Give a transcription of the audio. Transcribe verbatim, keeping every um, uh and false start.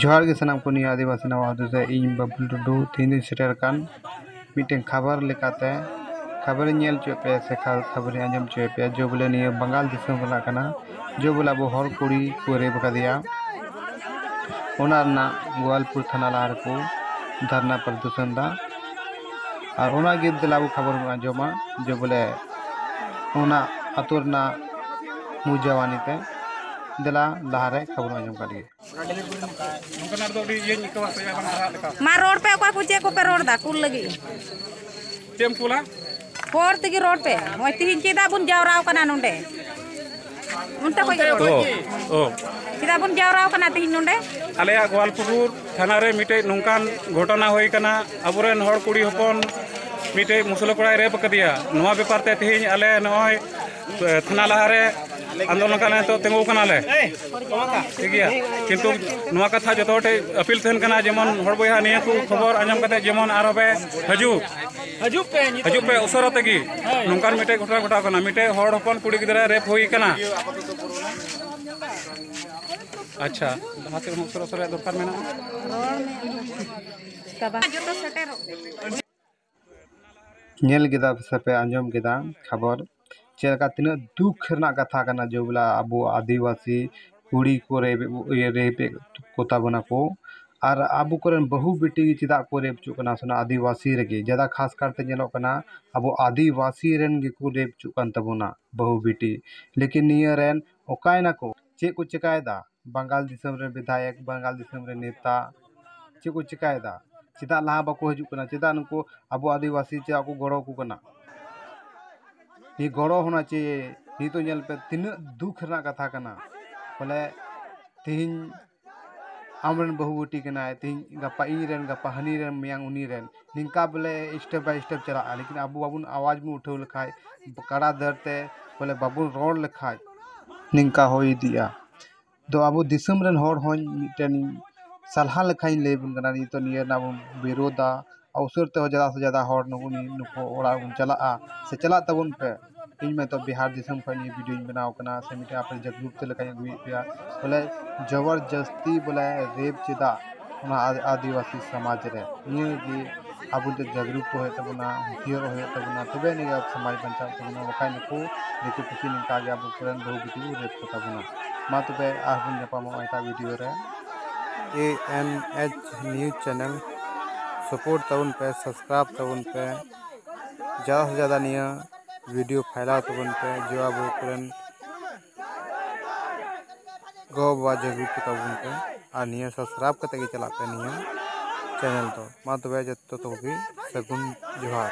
ᱡᱚᱦᱟᱨ ᱜᱮ ᱥᱟᱱᱟᱢ ᱠᱚ, ᱱᱤᱭᱟᱹ ᱟᱹᱫᱤᱵᱟᱹᱥᱤ ᱱᱟᱣᱟ ᱟᱹᱛᱩ ᱨᱮ ᱤᱧ ᱵᱟᱹᱵᱞᱩ ᱴᱩᱰᱩ ᱛᱮᱦᱮᱧ ᱫᱚᱧ ᱥᱮᱴᱮᱨ ᱟᱠᱟᱱ ᱢᱤᱫᱴᱮᱱ ᱠᱷᱟᱵᱟᱨ ᱞᱮᱠᱟᱛᱮ ᱠᱷᱟᱵᱟᱨᱤᱧ ᱧᱮᱞ ᱦᱚᱪᱚᱭᱮᱫ ᱯᱮᱭᱟ, ᱥᱮ ᱠᱷᱟ- ᱠᱷᱟᱵᱟᱨᱤᱧ ᱟᱸᱡᱚᱢ ᱦᱚᱪᱚᱭᱮᱫ ᱯᱮᱭᱟ᱾ ᱡᱚ ᱵᱚᱞᱮ ᱱᱤᱭᱟᱹ ᱵᱟᱝᱜᱟᱞ ᱫᱤᱥᱚᱢ ᱨᱮᱱᱟᱜ ᱠᱟᱱᱟ, ᱡᱚ ᱵᱚᱞᱮ ᱟᱵᱚ ᱦᱚᱲ ᱠᱩᱲᱤ ᱠᱚ ᱨᱮᱯ ᱟᱠᱟᱫᱮᱭᱟ, ᱚᱱᱟ ᱨᱮᱱᱟᱜ ᱜᱳᱣᱟᱞᱯᱩᱨ ᱛᱷᱟᱱᱟ ᱞᱟᱦᱟ ᱨᱮᱠᱚ ᱫᱷᱟᱨᱱᱟ ᱯᱨᱚᱫᱚᱨᱥᱚᱱ ᱮᱫᱟ᱾ ᱟᱨ ᱚᱱᱟᱜᱮ ᱫᱮᱞᱟ ᱟᱵᱚ ᱠᱷᱚᱵᱚᱨ ᱵᱚᱱ ᱟᱸᱡᱚᱢᱟ, ᱡᱮ ᱵᱚᱞᱮ ᱚᱱᱟ ᱟᱹᱛᱩ ᱨᱮᱱᱟᱜ ᱢᱩᱡᱟᱣᱟᱱᱤ ᱛᱮ᱾ ᱫᱮᱞᱟ ᱞᱟᱦᱟᱨᱮ ᱠᱷᱚᱵᱚᱨ ᱵᱚᱱ ᱟᱸᱡᱚᱢ ᱠᱟᱜ ᱞᱮᱜᱮ᱾ ᱱᱚᱝᱠᱟᱱᱟᱜ ᱨᱮᱫᱚ ᱟᱹᱰᱤ ᱤᱭᱟᱹᱧ ᱟᱹᱭᱠᱟᱹᱣᱟ ᱥᱮ ᱵᱟᱝ ᱯᱟᱲᱦᱟᱜ ᱞᱮᱠᱟ᱾ ᱢᱟ ᱨᱚᱲ ᱯᱮ, ᱚᱠᱚᱭ ᱠᱚ ᱪᱮᱫ ᱠᱚᱯᱮ ᱨᱚᱲ ᱮᱫᱟ? ᱠᱩᱞ ᱞᱟᱹᱜᱤᱫ᱾ ᱪᱮᱫ ᱮᱢ ᱠᱩᱞᱟ? ᱦᱚᱲ ᱛᱮᱜᱮ ᱨᱚᱲ ᱯᱮ᱾ ᱱᱚᱜᱼᱚᱭ ᱛᱤᱦᱤᱧ ᱪᱮᱫᱟᱜ ᱵᱚᱱ ᱡᱟᱣᱨᱟ ᱟᱠᱟᱱᱟ ᱱᱚᱰᱮ? ᱚᱱᱛᱮ ᱠᱷᱚᱡ ᱜᱮ ᱨᱚᱲ ᱚ, ᱯᱮ᱾ ᱚ᱾ ᱪᱮᱫᱟᱜ ᱵᱚᱱ ᱡᱟᱣᱨᱟ ᱟᱠᱟᱱᱟ ᱛᱤᱦᱤᱧ ᱱᱚᱰᱮ? ᱟᱞᱮᱭᱟᱜ ᱜᱳᱣᱟᱞᱯᱩᱠᱩᱨ ᱛᱷᱟᱱᱟ ᱨᱮ ᱢᱤᱫᱴᱮᱡ ᱱᱚᱝᱠᱟᱱ ᱜᱷᱚᱴᱚᱱᱟ ᱦᱩᱭ ᱠᱟᱱᱟ᱾ ᱟᱵᱚᱨᱮᱱ ᱦᱚᱲ ᱠᱩᱲᱤ ᱦᱚᱯᱚᱱ ᱢᱤᱫᱴᱮᱡ ᱢᱩᱥᱞᱟᱹ ᱠᱚᱲᱟᱭ ᱨᱮᱯ ᱟᱠᱟᱫᱮᱭᱟ᱾ ᱱᱚᱣᱟ ᱵᱮᱯᱟᱨ ᱛᱮ ᱛᱮᱦᱮᱧ ᱟᱞᱮ ᱱᱚᱜᱼᱚᱭ, ᱮ, ᱛᱷᱟᱱᱟ ᱞᱟᱦᱟᱨᱮ ᱟᱱᱫᱳᱞᱚᱱ ᱠᱟᱱᱟ, ᱱᱤᱛᱚᱜ ᱛᱤᱸᱜᱩ ᱠᱟᱱᱟᱞᱮ᱾ ᱴᱷᱤᱠ ᱜᱮᱭᱟ, ᱠᱤᱱᱛᱩ ᱱᱚᱣᱟ ᱠᱟᱛᱷᱟ ᱡᱚᱛᱚ ᱦᱚᱲ ᱴᱷᱮᱡ ᱟᱯᱤᱞ ᱛᱟᱦᱮᱱ ᱠᱟᱱᱟ, ᱡᱮᱢᱚᱱ ᱦᱚᱲ ᱵᱚᱭᱦᱟ ᱱᱤᱭᱟᱹ ᱠᱚ ᱠᱷᱚᱵᱚᱨ ᱟᱸᱡᱚᱢ ᱠᱟᱛᱮ ᱡᱮᱢᱚᱱ ᱟᱨᱦᱚᱸ ᱯᱮ ᱦᱤᱡᱩᱜ, ᱦᱤᱡᱩᱜ ᱯᱮ, ᱱᱤᱛᱚᱜ ᱦᱤᱡᱩᱜ ᱯᱮ ᱩᱥᱟᱹᱨᱟ ᱛᱮᱜᱮ᱾ ᱦᱳᱭ᱾ ᱱᱚᱝᱠᱟᱱ ᱢᱤᱫᱴᱮᱡ ᱜᱷᱚᱴᱚᱱᱟ ᱜᱷᱚᱴᱟᱣ ᱠᱟᱱᱟ, ᱢᱤᱫᱴᱮᱡ ᱦᱚᱲ ᱦᱚᱯᱚᱱ ᱠᱩᱲᱤ ᱜᱤᱫᱽᱨᱟᱹ ᱨᱮᱯ ᱦᱩᱭ ᱠᱟᱱᱟ᱾ ᱟᱪᱪᱷᱟ, ᱞᱟᱦᱟ ᱥᱮᱫ ᱦᱚᱸ ᱩᱥᱟᱹᱨᱟ ᱩᱥᱟᱹᱨᱟ ᱨᱮᱭᱟᱜ ᱫᱚᱨᱠᱟᱨ ᱢᱮᱱᱟᱜᱼᱟ᱾ ᱨᱚᱲ ᱢᱮ᱾ ᱪᱟᱵᱟ᱾ ᱡᱚᱛᱚ ᱥᱮᱴᱮᱨᱚᱜ ᱠᱟᱱᱟ᱾ ᱧᱮᱞ ᱠᱮᱫᱟ ᱥᱮ ᱯᱮ ᱟᱸᱡᱚᱢ ᱠᱮᱫᱟ ᱠᱷᱚᱵᱚᱨ, ᱪᱮᱫ ᱞᱮᱠᱟ ᱛᱤᱱᱟᱹᱜ ᱫᱩᱠ ᱨᱮᱱᱟᱜ ᱠᱟᱛᱷᱟ ᱠᱟᱱᱟ, ᱡᱮ ᱵᱚᱞᱮ ᱟᱵᱚ ᱟᱹᱫᱤᱵᱟᱹᱥᱤ ᱠᱩᱲᱤ ᱠᱚ ᱨᱮᱯ, ᱤᱭᱟᱹ, ᱨᱮᱯ ᱮᱫ ᱠᱚᱛᱟ ᱵᱚᱱᱟ ᱠᱚ᱾ ᱟᱨ ᱟᱵᱚ ᱠᱚᱨᱮᱱ ᱵᱟᱹᱦᱩ ᱵᱤᱴᱤ ᱪᱮᱫᱟᱜ ᱠᱚ ᱨᱮᱯ ᱦᱚᱪᱚᱜ ᱠᱟᱱᱟ? ᱥᱮ ᱚᱱᱟ ᱟᱹᱫᱤᱵᱟᱹᱥᱤ ᱨᱮᱜᱮ ᱡᱟᱫᱟ ᱠᱷᱟᱥ ᱠᱟᱨᱛᱮ ᱧᱮᱞᱚᱜ ᱠᱟᱱᱟ, ᱟᱵᱚ ᱟᱹᱫᱤᱵᱟᱹᱥᱤ ᱨᱮᱱ ᱜᱮᱠᱚ ᱨᱮᱯ ᱦᱚᱪᱚᱜ ᱠᱟᱱ ᱛᱟᱵᱚᱱᱟ ᱵᱟᱹᱦᱩ ᱵᱤᱴᱤ᱾ ᱞᱮᱠᱤᱱ ᱱᱤᱭᱟᱹ ᱨᱮᱱ ᱚᱠᱟᱭ ᱱᱟᱠᱚ? ᱪᱮᱫ ᱠᱚ ᱪᱮᱠᱟᱭᱮᱫᱟ? ᱵᱟᱝᱜᱟᱞ ᱫᱤᱥᱚᱢ ᱨᱮ ᱵᱤᱫᱷᱟᱭᱚᱠ, ᱵᱟᱝᱜᱟᱞ ᱫᱤᱥᱚᱢ ᱨᱮ ᱱᱮᱛᱟ, ᱪᱮᱫ ᱠᱚ ᱪᱮᱠᱟᱭᱮᱫᱟ? ᱪᱮᱫᱟᱜ ᱞᱟᱦᱟ ᱵᱟᱠᱚ ᱦᱤᱡᱩᱜ ᱠᱟᱱᱟ? ᱪᱮᱫᱟᱜ ᱱᱩᱠᱩ ᱟᱵᱚ ᱟᱹᱫᱤᱵᱟᱹᱥᱤ ᱪᱮᱫᱟᱜ ᱠᱚ ᱜᱚᱲᱚ ᱟᱠᱚ ᱠᱟᱱᱟ? ᱱᱤᱭᱟᱹ ᱜᱚᱲᱚ ᱦᱚᱱᱟ ᱪᱟᱦᱤᱭᱮ᱾ ᱱᱤᱛᱚᱜ ᱧᱮᱞ ᱯᱮ, ᱛᱤᱱᱟᱹᱜ ᱫᱩᱠ ᱨᱮᱱᱟᱜ ᱠᱟᱛᱷᱟ ᱠᱟᱱᱟ᱾ ᱵᱚᱞᱮ ᱛᱤᱦᱤᱧ ᱟᱢᱨᱮᱱ ᱵᱟᱹᱦᱩ ᱵᱤᱴᱤ ᱠᱟᱱᱟᱭ, ᱛᱤᱦᱤᱧ ᱜᱟᱯᱟ ᱤᱧ ᱨᱮᱱ, ᱜᱟᱯᱟ ᱦᱟᱹᱱᱤ ᱨᱮᱱ, ᱢᱮᱭᱟᱝ ᱩᱱᱤ ᱨᱮᱱ, ᱱᱤᱝᱠᱟ ᱵᱚᱞᱮ step by step ᱪᱟᱞᱟᱜᱼᱟ᱾ ᱞᱮᱠᱤᱱ ᱟᱵᱚ ᱵᱟᱵᱚᱱ ᱟᱣᱟᱡᱽ ᱵᱚᱱ ᱩᱴᱷᱟᱹᱣ ᱞᱮᱠᱷᱟᱡ, ᱠᱟᱲᱟ ᱫᱟᱹᱲ ᱛᱮ ᱵᱚᱞᱮ ᱵᱟᱵᱚᱱ ᱨᱚᱲ ᱞᱮᱠᱷᱟᱡ, ᱱᱤᱝᱠᱟ ᱦᱩᱭ ᱤᱫᱤᱜᱼᱟ᱾ ᱫᱚ ᱟᱵᱚ ᱫᱤᱥᱚᱢ ᱨᱮᱱ ᱦᱚᱲ ᱦᱚᱸᱧ ᱢᱤᱫᱴᱮᱱ ᱥᱟᱞᱦᱟ ᱞᱮᱠᱷᱟᱧ ᱞᱟᱹᱭ ᱟᱵᱚᱱ ᱠᱟᱱᱟ, ᱱᱤᱛᱚᱜ ᱱᱤᱭᱟᱹ ᱨᱮᱱᱟᱜ ᱵᱚᱱ ᱵᱤᱨᱳᱫᱷᱟ᱾ ᱟᱨ ᱩᱥᱟᱹᱨ ᱛᱮᱦᱚᱸ ᱡᱟᱫᱟ ᱥᱮ ᱡᱟᱫᱟ ᱦᱚᱲ ᱱᱩᱠᱩ, ᱱᱩᱠᱩ ᱚᱲᱟᱜ ᱵᱚᱱ ᱪᱟᱞᱟᱜᱼᱟ, ᱥᱮ ᱪᱟᱞᱟᱜ ᱛᱟᱵᱚᱱ ᱯᱮ᱾ ᱤᱧ ᱢᱟᱛᱚ ᱵᱤᱦᱟᱨ ᱫᱤᱥᱚᱢ ᱠᱷᱚᱱ ᱱᱤᱭᱟᱹ ᱵᱷᱤᱰᱤᱭᱳᱧ ᱵᱮᱱᱟᱣ ᱠᱟᱱᱟ, ᱥᱮ ᱢᱤᱫᱴᱮᱱ ᱟᱯᱮ ᱡᱟᱜᱽᱨᱩᱠ ᱪᱮᱫ ᱞᱮᱠᱟᱧ ᱟᱹᱜᱩᱭᱮᱫ ᱯᱮᱭᱟ, ᱵᱚᱞᱮ ᱡᱚᱵᱚᱨᱡᱚᱥᱛᱤ ᱵᱚᱞᱮ ᱨᱮᱯ ᱪᱮᱫᱟᱜ ᱚᱱᱟ ᱟᱫ- ᱟᱹᱫᱤᱵᱟᱹᱥᱤ ᱥᱚᱢᱟᱡᱽ ᱨᱮ, ᱱᱤᱭᱟᱹ ᱜᱮ ᱟᱵᱚ ᱫᱚ ᱡᱟᱜᱽᱨᱩᱠ ᱠᱚ ᱦᱩᱭᱩᱜ ᱛᱟᱵᱚᱱᱟ, ᱦᱩᱸᱥᱤᱭᱟᱹᱨ ᱦᱩᱭᱩᱜ ᱛᱟᱵᱚᱱᱟ, ᱛᱚᱵᱮ ᱟᱹᱱᱤᱡ ᱜᱮ ᱟᱵᱚ ᱥᱚᱢᱟᱡᱽ ᱵᱟᱧᱪᱟᱣ ᱛᱟᱵᱚᱱᱟ᱾ ᱵᱟᱠᱷᱟᱡ ᱱᱩᱠᱩ ᱫᱤᱠᱩ ᱯᱩᱥᱤ ᱱᱚᱝᱠᱟ ᱜᱮ ᱟᱵᱚ ᱠᱚᱨᱮᱱ ᱵᱟᱹᱦᱩ ᱵᱤᱴᱤ ᱠᱚ ᱨᱮᱯ ᱠᱚ ᱛᱟᱵᱚᱱᱟ᱾ ᱢᱟ ᱛᱚᱵᱮ ᱟᱨᱦᱚᱸ ᱧᱟᱯᱟᱢᱚᱜᱼᱟ ᱮᱴᱟᱜ ᱵᱷᱤᱰᱤᱭᱳ ᱨᱮ᱾ ᱮ N H News Channel support ᱛᱟᱵᱚᱱ ᱯᱮ, subscribe ᱛᱟᱵᱚᱱ ᱯᱮ, ᱡᱟᱫᱟ ᱥᱮ ᱡᱟᱫᱟ ᱱᱤᱭᱟᱹ ᱵᱷᱤᱰᱤᱭᱳ ᱯᱷᱟᱭᱞᱟᱣ ᱛᱟᱵᱚᱱ ᱯᱮ, ᱡᱮ ᱟᱵᱚ ᱠᱚᱨᱮᱱ ᱜᱚ ᱵᱟᱵᱟ ᱡᱟᱹᱜᱩ ᱠᱚ ᱛᱟᱵᱚᱱ ᱯᱮ, ᱟᱨ ᱱᱤᱭᱟᱹ subscribe ᱠᱟᱛᱮ ᱜᱮ ᱪᱟᱞᱟᱜ ᱯᱮ ᱱᱤᱭᱟᱹ ᱪᱮᱱᱮᱞ ᱫᱚ᱾ ᱢᱟ ᱛᱚᱵᱮ ᱡᱚᱛᱚ ᱠᱚᱜᱮ ᱥᱟᱹᱜᱩᱱ ᱡᱚᱦᱟᱨ᱾